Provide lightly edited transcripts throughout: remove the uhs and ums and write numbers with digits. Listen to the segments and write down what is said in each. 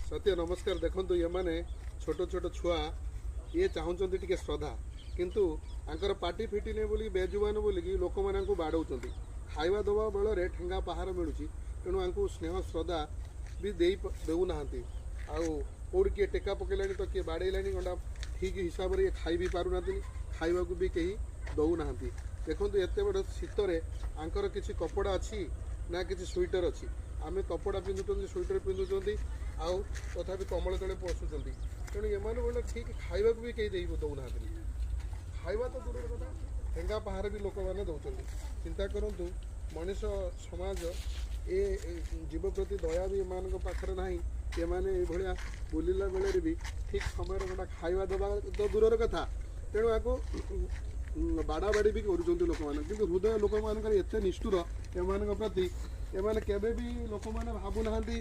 ସତ୍ୟ ନମସ୍କାର। ଦେଖନ୍ତୁ, ଏମାନେ ଛୋଟ ଛୋଟ ଛୁଆ, ଇଏ ଚାହୁଁଛନ୍ତି ଟିକେ ଶ୍ରଦ୍ଧା, କିନ୍ତୁ ଆଙ୍କର ପାଟି ଫିଟିନି ବୋଲି ବେଜୁବାନ ବୋଲିକି ଲୋକମାନଙ୍କୁ ବାଡ଼ଉଛନ୍ତି। ଖାଇବା ଦେବା ବେଳରେ ଠେଙ୍ଗା ପାହାର ମିଳୁଛି। ତେଣୁ ଆଙ୍କୁ ସ୍ନେହ ଶ୍ରଦ୍ଧା ବି ଦେଇ ଦେଉନାହାନ୍ତି। ଆଉ କେଉଁଠି କିଏ ଟେକା ପକେଇଲାଣି ତ କିଏ ବାଡ଼େଇଲାଣି ଗଣ୍ଡା, ଠିକ୍ ହିସାବରେ ଇଏ ଖାଇ ବି ପାରୁନାହାନ୍ତି, ଖାଇବାକୁ ବି କେହି ଦେଉନାହାନ୍ତି। ଦେଖନ୍ତୁ, ଏତେ ବଡ଼ ଶୀତରେ ଆଙ୍କର କିଛି କପଡ଼ା ଅଛି ନା କିଛି ସୁଇଟର ଅଛି? ଆମେ କପଡ଼ା ପିନ୍ଧୁଛନ୍ତି, ସୁଇଟର ପିନ୍ଧୁଛନ୍ତି, ଆଉ ତଥାପି କମଳ ତଳେ ପଶୁଛନ୍ତି। ତେଣୁ ଏମାନଙ୍କୁ ଗୋଟେ ଠିକ୍ ଖାଇବାକୁ ବି କେହି ଦେଇ ଦେଉନାହାନ୍ତି। ଖାଇବା ତ ଦୂରର କଥା, ଠେଙ୍ଗା ପାହାର ବି ଲୋକମାନେ ଦେଉଛନ୍ତି। ଚିନ୍ତା କରନ୍ତୁ, ମଣିଷ ସମାଜ ଏ ଜୀବ ପ୍ରତି ଦୟା ବି ଏମାନଙ୍କ ପାଖରେ ନାହିଁ। ଏମାନେ ଏଇଭଳିଆ ବୁଲିଲା ବେଳରେ ବି ଠିକ୍ ସମୟରେ ଗୋଟେ ଖାଇବା ଦେବା ତ ଦୂରର କଥା, ତେଣୁ ଆକୁ ବାଡ଼ାବାଡ଼ି ବି କରୁଛନ୍ତି ଲୋକମାନେ। କିନ୍ତୁ ହୃଦୟ ଲୋକମାନଙ୍କର ଏତେ ନିଷ୍ଠୁର ଏମାନଙ୍କ ପ୍ରତି, ଏମାନେ କେବେ ବି ଲୋକମାନେ ଭାବୁନାହାନ୍ତି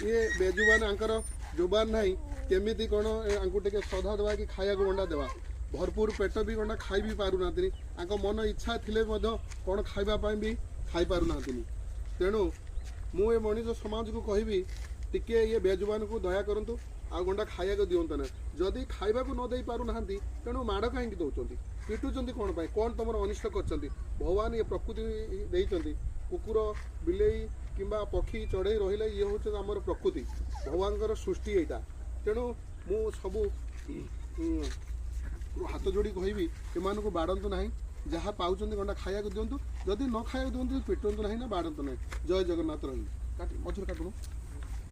ଇଏ ବେଜୁବାନ, ଆଙ୍କର ଜୋବାନ ନାହିଁ, କେମିତି କ'ଣ ଆଙ୍କୁ ଟିକେ ଶ୍ରଦ୍ଧା ଦେବା କି ଖାଇବାକୁ ଗଣ୍ଡା ଦେବା। ଭରପୁର ପେଟ ବି ଗଣ୍ଡା ଖାଇ ବି ପାରୁନାହାନ୍ତିନି। ଆଙ୍କ ମନ ଇଚ୍ଛା ଥିଲେ ମଧ୍ୟ କ'ଣ ଖାଇବା ପାଇଁ ବି ଖାଇପାରୁନାହାନ୍ତିନି। ତେଣୁ ମୁଁ ଏ ମଣିଷ ସମାଜକୁ କହିବି, ଟିକେ ଇଏ ବେଜୁବାନକୁ ଦୟା କରନ୍ତୁ ଆଉ ଗଣ୍ଡା ଖାଇବାକୁ ଦିଅନ୍ତୁ ନା। ଯଦି ଖାଇବାକୁ ନ ଦେଇ ପାରୁନାହାନ୍ତି, ତେଣୁ ମାଡ଼ କାହିଁକି ଦେଉଛନ୍ତି? ପିଟୁଛନ୍ତି କ'ଣ ପାଇଁ? କ'ଣ ତୁମର ଅନିଷ୍ଟ କରିଛନ୍ତି? ଭଗବାନ ଏ ପ୍ରକୃତି ଦେଇଛନ୍ତି। କୁକୁର, ବିଲେଇ କିମ୍ବା ପକ୍ଷୀ ଚଢ଼େଇ ରହିଲେ ଇଏ ହେଉଛନ୍ତି ଆମର ପ୍ରକୃତି, ଭଗବାନଙ୍କର ସୃଷ୍ଟି ଏଇଟା। ତେଣୁ ମୁଁ ସବୁ ହାତ ଯୋଡ଼ି କହିବି, ଏମାନଙ୍କୁ ବାଡ଼ନ୍ତୁ ନାହିଁ। ଯାହା ପାଉଛନ୍ତି ଗଣ୍ଡା ଖାଇବାକୁ ଦିଅନ୍ତୁ। ଯଦି ନ ଖାଇବାକୁ ଦିଅନ୍ତୁ, ପିଟନ୍ତୁ ନାହିଁ ନା ବାଡ଼ନ୍ତୁ ନାହିଁ। ଜୟ ଜଗନ୍ନାଥ। ରହିଲି, କାଟି ମଝିରେ କାଟୁନୁ।